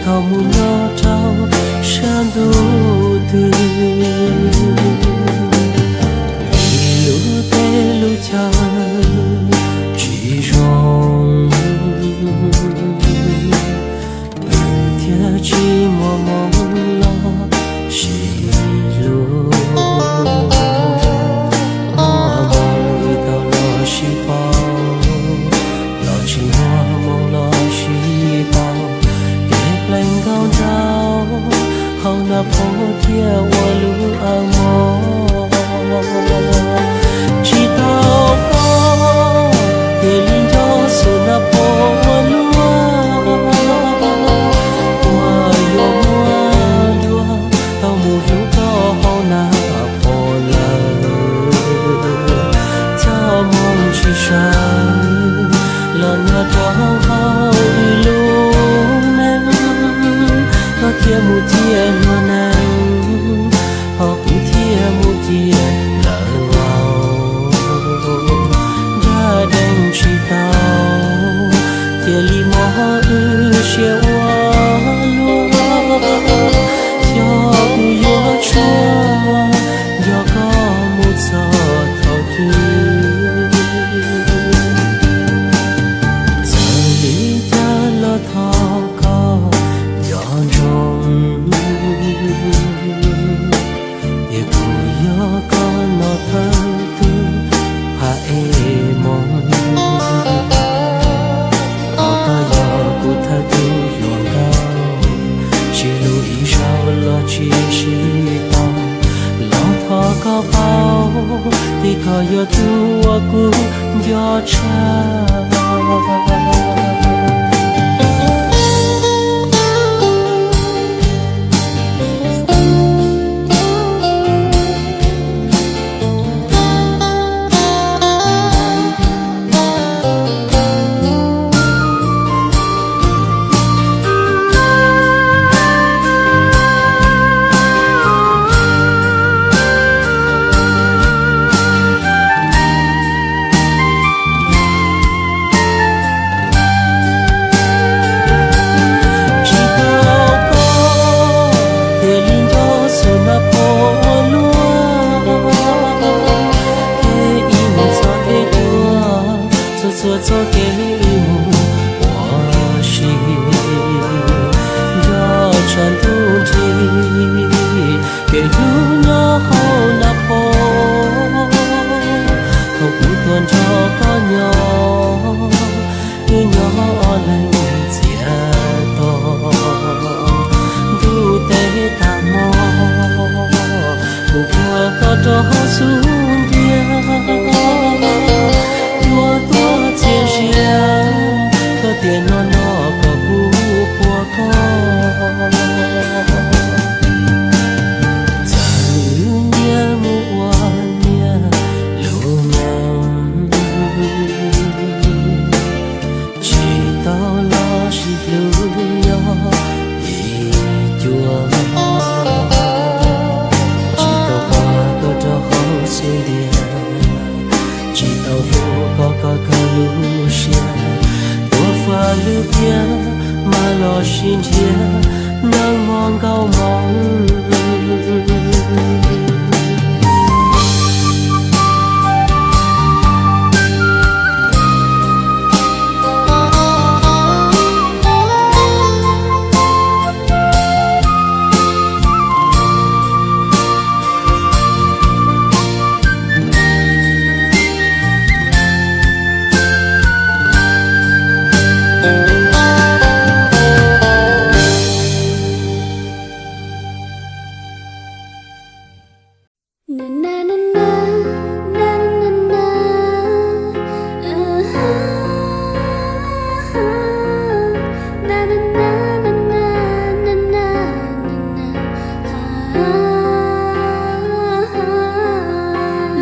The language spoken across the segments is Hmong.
Tau mus nyob rau sab ntuj twg, vim lub teb lub chaw tsis zoo, nws thiaj tsis muaj hmoo los sis hlub. Muaj hmoo wb tau los sib paub, los tsis muaj hmoo los sib tau. Kev plees nkauj nraug hauv nab phob thiaj ua lub awv mos. Tsis tau koj thiaj li nco xub nab phob ua luaj, ua yuav muaj dua tau mus hlub koj hauv nab phob lawm. Txoj hmoo tsis sawv los nyob rau hauv wb lub neej, koj thiaj mus ciaj luag neej, ho kuv thiaj mus ciaj lawv laus. Nrab dees tsis tau, thiaj li mob wb siab ua luaj. Xyov kuv yuav tshuaj nco koj mus txog thaum twg, txawm li cas los thov koj nco ntsoov. Tias kuv yog koj no thawj tug pha es mob, ho koj yog kuv thawj tug hluas nkauj, sib hlub ib zaug los tsis sib tau. Los thov koj paub tias koj yog tus uas kuv nco tshaj. Tsis tau koj thiaj li nco xub nab phob ua luaj, kev ib mus txog kev tuag, txhua txhua txoj kev mus ua si, nco tshav ntuj nrig kev hlub nyob hauv nab phob. Thaum kuv tuaj nrog koj nyob, wb nyob ob leeg txias to, ntuj teb tag hmo, kuv puag koj rau hauv xub ntiag, yuav tuaj txias zias, koj tias no no kom kuv puag koj. Txawm nyias mus ua nyias lub neej, tsis tau los sib hlub nyob ib cuag, tsis tau puag koj rau hauv xub ntiag, tsis tau hlub koj kom kawg lub siab, tuav faj lub tiag mas los sib nrhiav neej mos nkauj hmoov.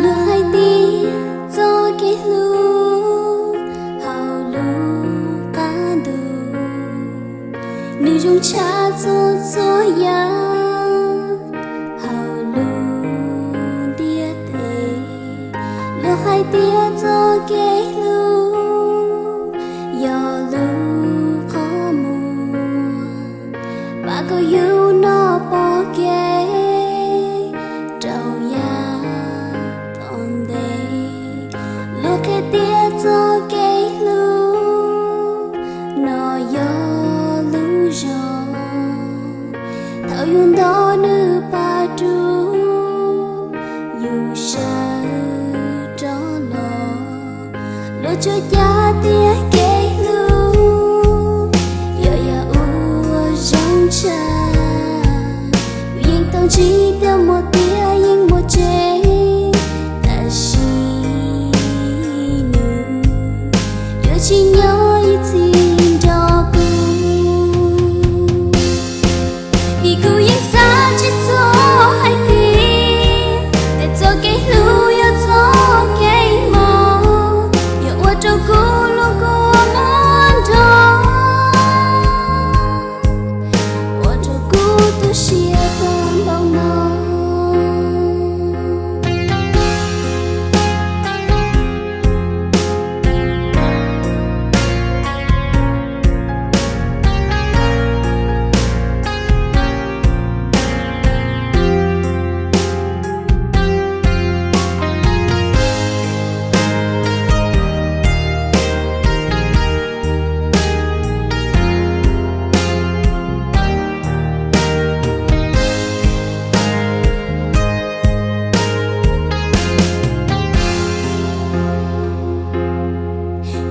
Luag hais tias txoj kev hlub hauv lub qab ntuj, nws zoo tshaj txhua txhua yam hauv lub ntiaj teb. Luag hais tias txoj kev hlub yog lub qhov muag, Koj yug noj pom kev rau yav tom ntej, luag qhia tias txoj kev hlub no yog lub zog. Thaum yus ntog nws pas rub, yus sawv rov los, luag tsuas cav tias kev hlub yog yam uas zoo tshaj. Kuv yeej tau ntsib tias muaj tiag yeej muaj tseeb, tab sis nws yuav tsis nyob ib txhis nrog kuv. Vim kuv yeej xav tsis txog hais tias, tej txoj kev hlub yog txoj kev mob, yog ua rau kuv luag kua muag nrog, ua rau kuv tu siab tag npaum no.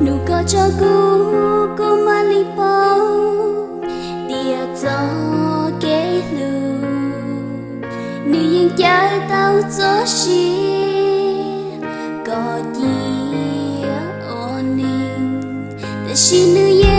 Nug koj tso kuv, kuv mam li paub tias txoj kev hlub nws yeej cawm tau txoj sia kom cia ua neeg, tab sis nws